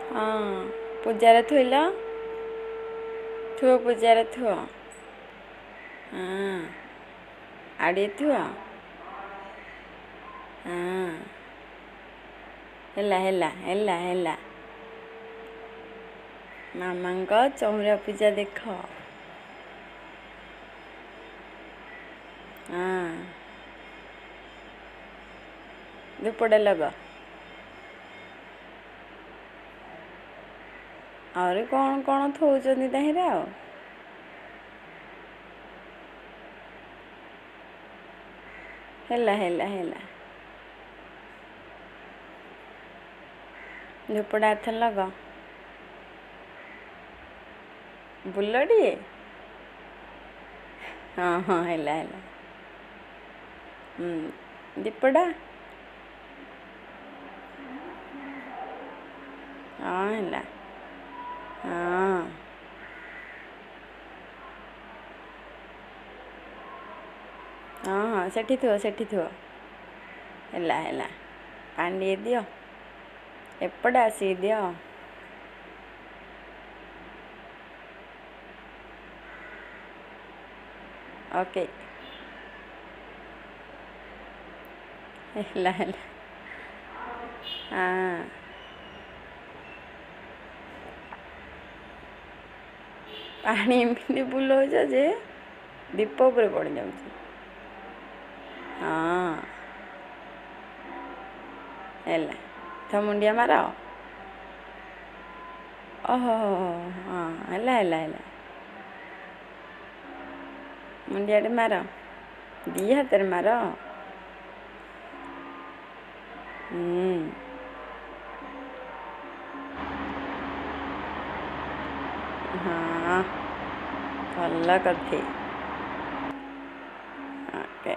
ହଁ, ପୂଜାରେ ଥୋଇଲ, ଥୁଅ, ପୂଜାରେ ଥୁଅ। ହଁ, ଆଡ଼ିଏ ଥୁଅ। ହଁ, ହେଲା ହେଲା ହେଲା ହେଲା। ମାମାଙ୍କ ଚଉଁରା ପୂଜା ଦେଖ। ହଁ, ଧୂପଟା ଲଗ। ଆହୁରି କ'ଣ କ'ଣ ଥୋଉଛନ୍ତି ତାହିଁରେ ଆଉ। ହେଲା ହେଲା ହେଲା। ଧୂପଟା ଏଥର ଲଗ। ବୁଲ ଟିକେ। ହଁ ହଁ, ହେଲା ହେଲା। ଦୀପଟା। ହଁ, ହେଲା। ହଁ ହଁ ହଁ, ସେଠି ଥୁଅ, ସେଠି ଥୁଅ। ହେଲା ହେଲା। ପାଣି ଟିକେ ଦିଅ। ଏପଟେ ଆସିକି ଦିଅ। ଓକେ, ହେଲା ହେଲା। ହଁ, ପାଣି ଏମିତି ବୁଲଉଛ ଯେ ଦୀପ ଉପରେ ପଡ଼ିଯାଉଛି। ହଁ, ହେଲା। ଥ, ମୁଣ୍ଡିଆ ମାର। ଓହୋ, ହଁ, ହେଲା ହେଲା ହେଲା। ମୁଣ୍ଡିଆଟେ ମାର, ଦି ହାତରେ ମାର। ହଁ, ଭଲ କରିଥି। ଓକେ।